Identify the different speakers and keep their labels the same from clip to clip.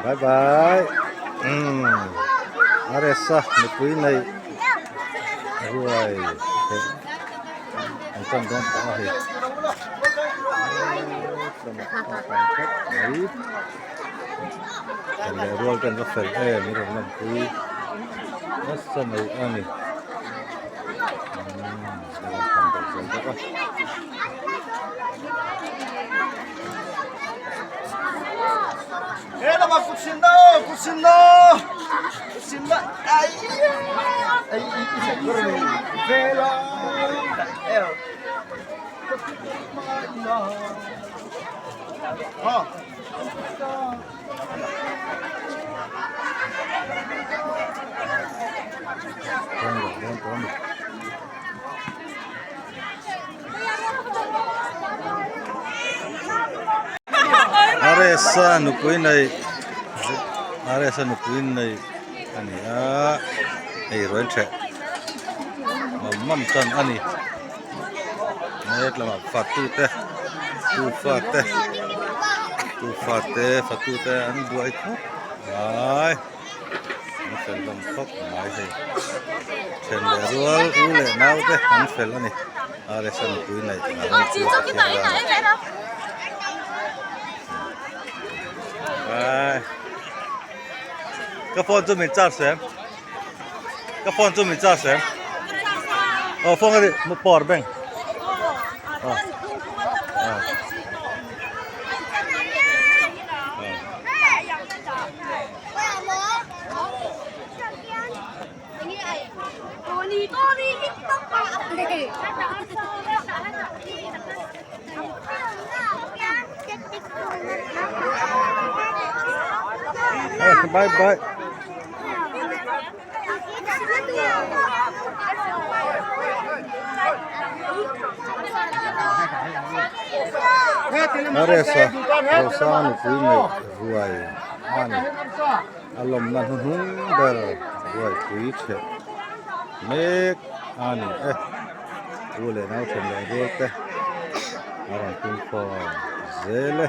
Speaker 1: Bye bye umm RS a nupui nei ruai theih an tan dawn tawh a hei lamah a tam khawp mai tel leh rual te an va fel em i rawn lanpui nasa mai a ni umm a rawn tham belh zel bawk a. Aresa nupui nei Aresa nupui nei a ni a hei ruai theh mam mam tan a ni het lamah fatu te tu fa te tu fa te fatu te an buai khawp mai. An fel hlawm khawp mai hei then leh rual u leh nau te an fel a ni RSA nupui neih a rawng chu a thiang a ka phone chu min charge em ka phone chu min charge em oh phone ka ti power bank oh oh Bye bye. Aresa Rosa nupui neih ruai a ni. A lawmna hnuhnung ber ruaipui chheh mek a ni e. U leh nau then leh rual te a rawn pung khawm zel e.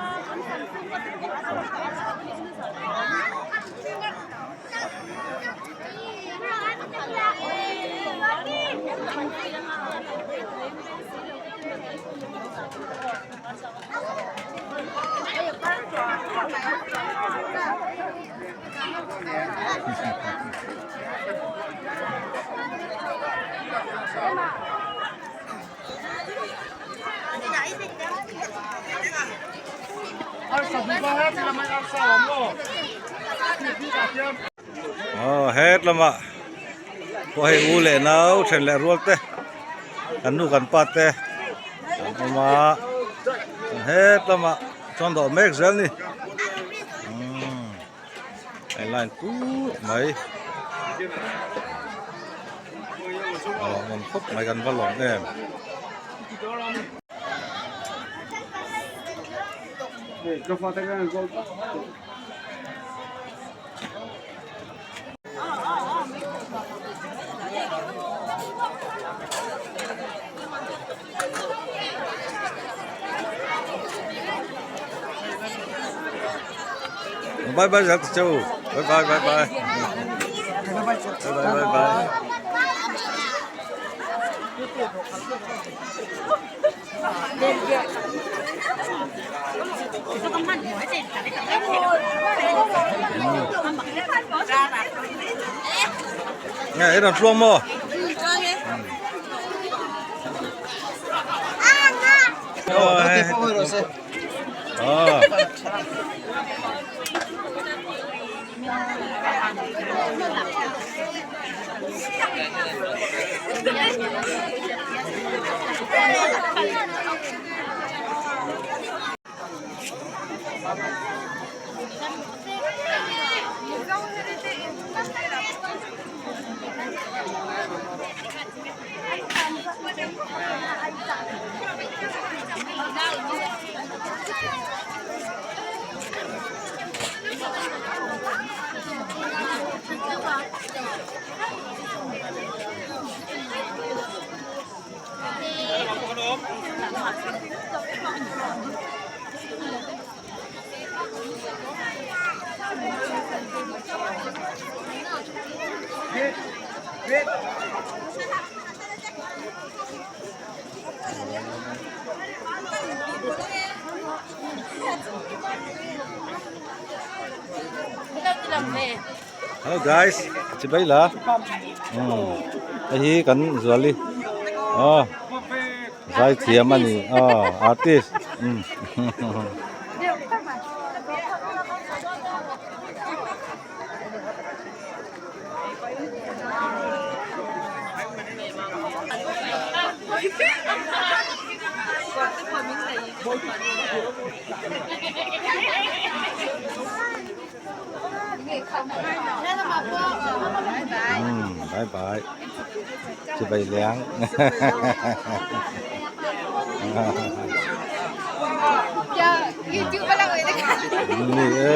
Speaker 1: Aw het lamah pawh hei u leh nau then leh rual te kan nu kan pa te an awm a het lamah chuan dawh mek zel ni umm hei line put mai a lawmawm khawp mai kan va lawm em. Bye bye zel chu bye bye bye bye bye bye bye Nghe ấy là chuông mò. Ờ. Hello guys chibai la hei hi kan zuali aw zaithiam a ni aw artist umm. Umm bye bye chibai liang ni e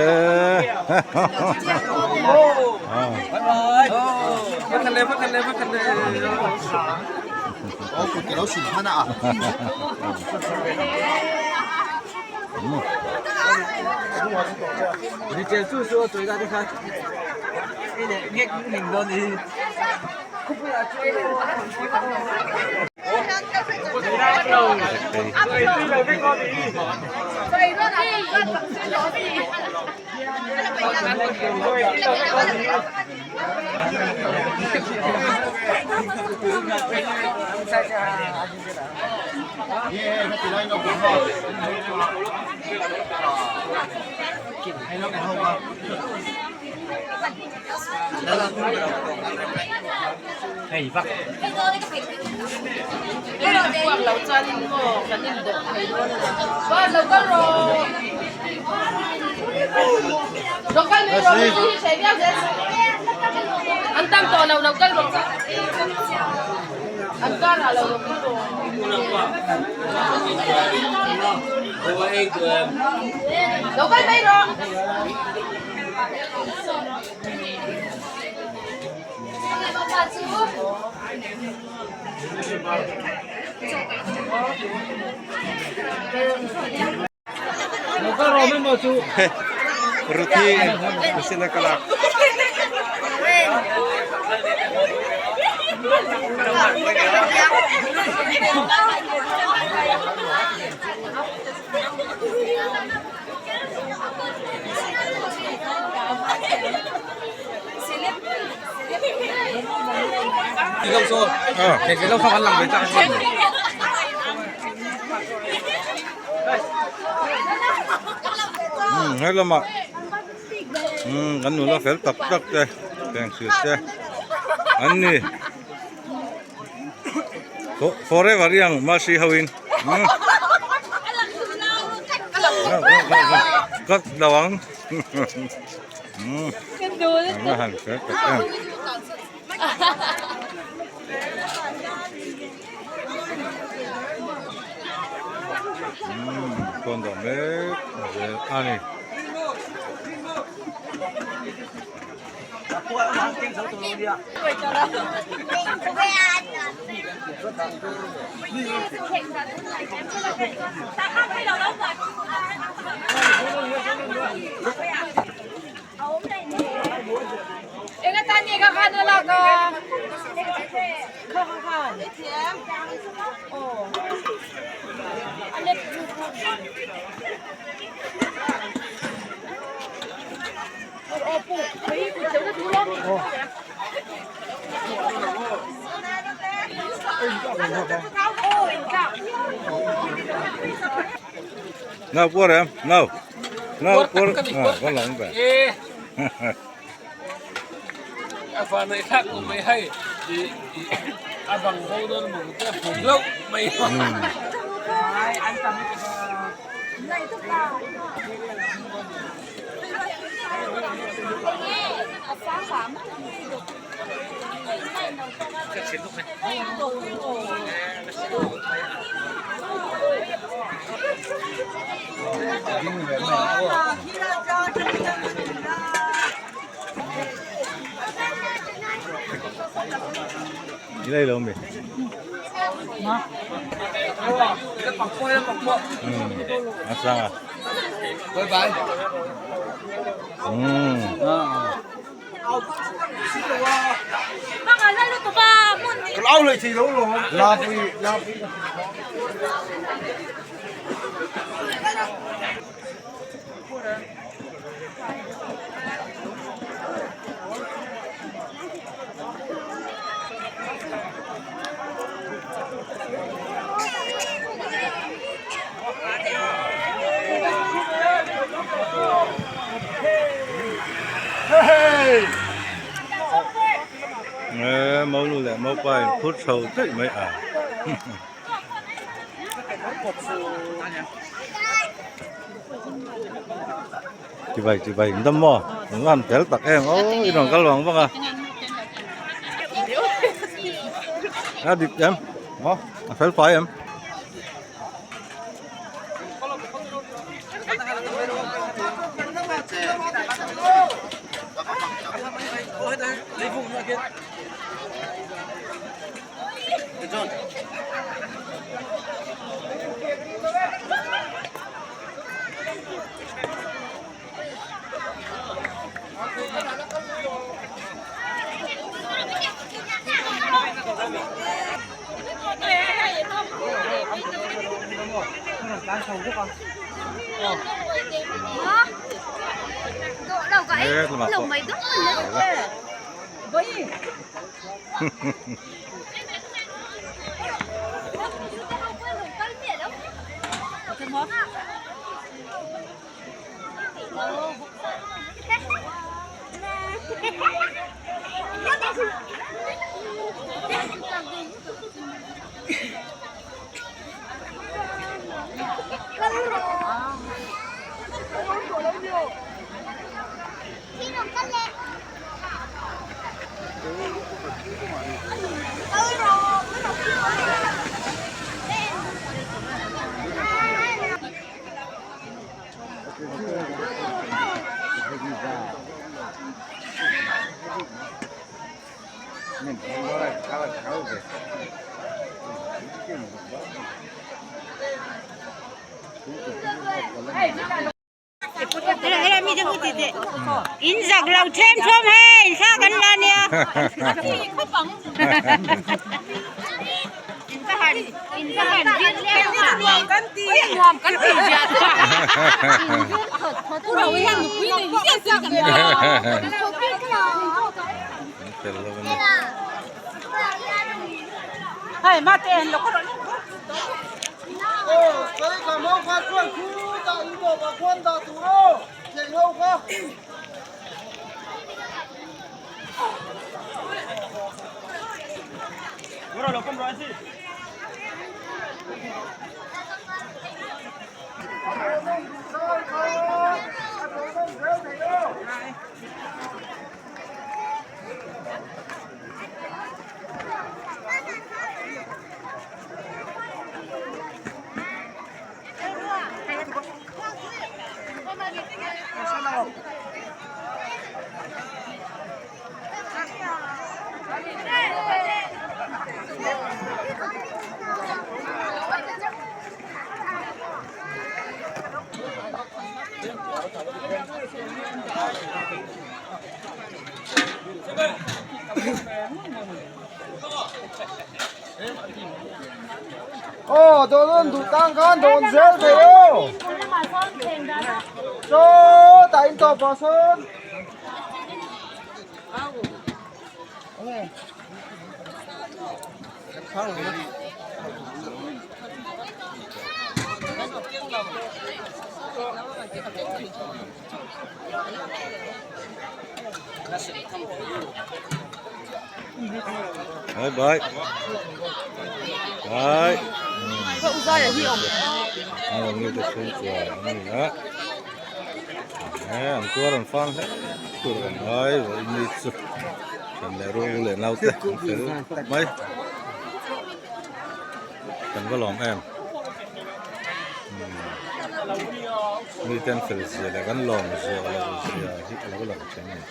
Speaker 1: Ruthi machine a kal a. Umm he lamah umm kan nula fel tak tak te fengsil te an ni forever i ang masi ho in umm ka lo ang umm an han fel tak em. Umm tawn dawh mek zel a ni. Nào qua em, nào. Nào qua, à, con lòng về. Đi đây đâu mày? Ừ, ăn sang à?
Speaker 2: Bye bye.
Speaker 1: Ừ. Eee monu leh mopa in phur chho daih mai a. Chibai chibai in dam maw an han fel tak em aw i rawn kal vang vang a a dik em maw a fel fai em.
Speaker 2: In zak lo them thawm hei thla kan la nia.
Speaker 3: Aw dawn duh tang khan dawn zel thei aw sawtah in tawp ah sawn.
Speaker 1: Bye bye. Bye. Ang ni te chhung kua an ni a. An kuar an fang hle tur kan ngai vawi ni chu thian leh rual leh naute an fel khawp mai. Kan va lawm em. Mite an fel zia leh kan lawm zia loh zia hi a lo lang thin a ni.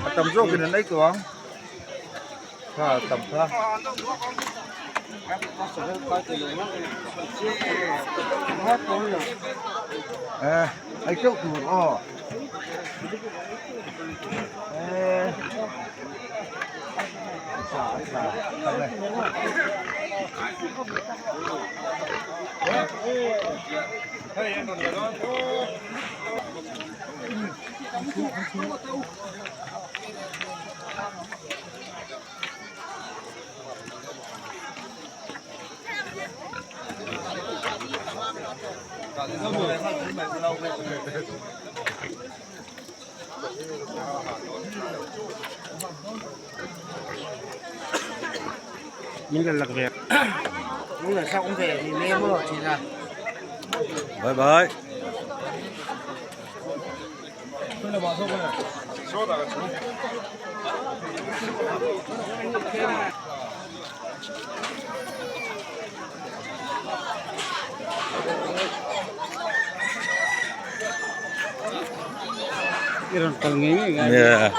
Speaker 3: A tam zawkin an ei tawh ang kha a tam kha. Eh ei teuh tur aw eh a tha a tha tam e.
Speaker 1: Bye bye. Yeah.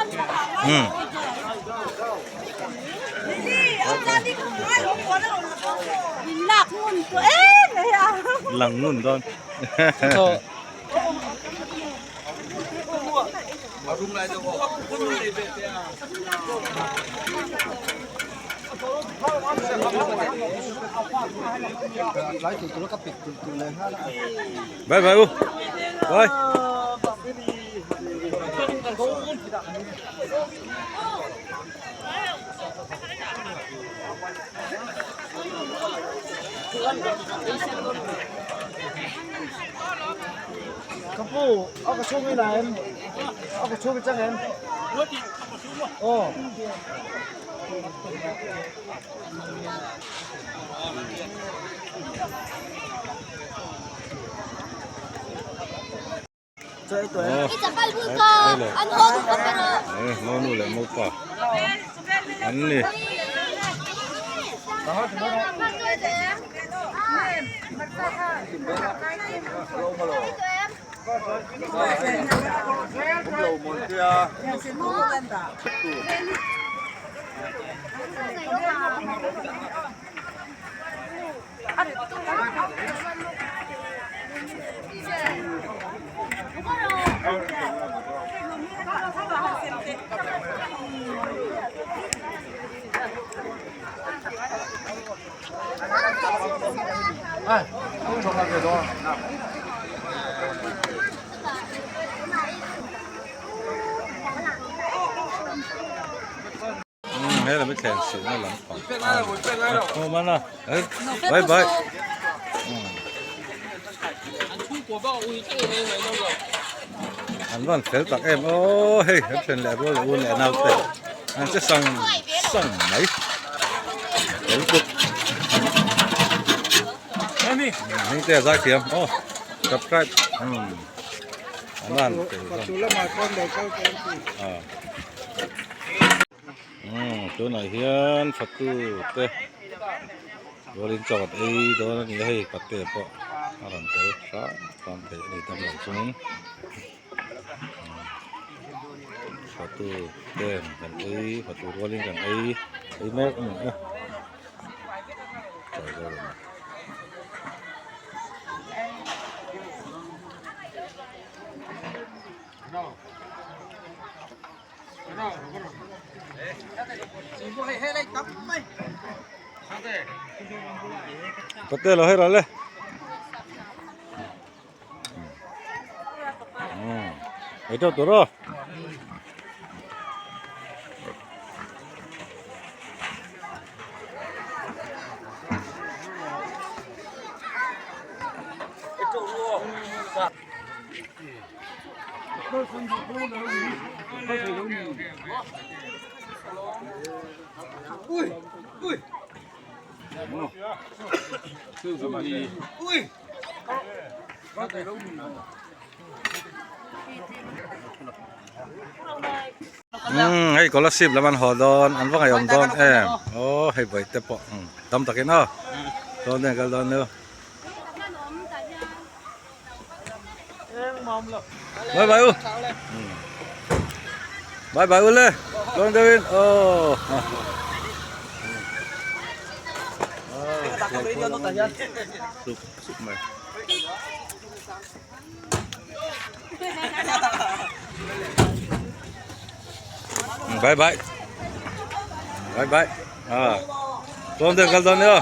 Speaker 1: Lang ngun dawn. Bye bye u. Bye.
Speaker 3: Ka pu a ka chhung in a em a ka chhung chang em aw.
Speaker 1: Monu leh mopa an ni. He lam hi thlen sihna lampang a ni a bye bye an van fel tak em aw hei an then leh rual leh u leh nau te an che sang sang mai fel bawk hming te a zai thiam aw subscribe. An an tel hlawm. Ah. Umm tunah hian fatu te rualin chaw an ei dawn a ni a hei pate pawh a rawn tel hram hram thei a ni tam lo chungin fatu ten kan ei fatu rualin kan ei ei mek a ni a. Pate lo hei ral le. Ei teuh tur aw. Umm hei scholarship lam an haw dawn an va ngaihawm dawn em aw hei vawi te pawh tam takin aw dawn te an kal dawn nia. Bye bye u. Bye bye u le. Dawn deuhin aw. Sup sup mai. Bye bye. Bye bye. À. Dawn deuh kal dawn nia.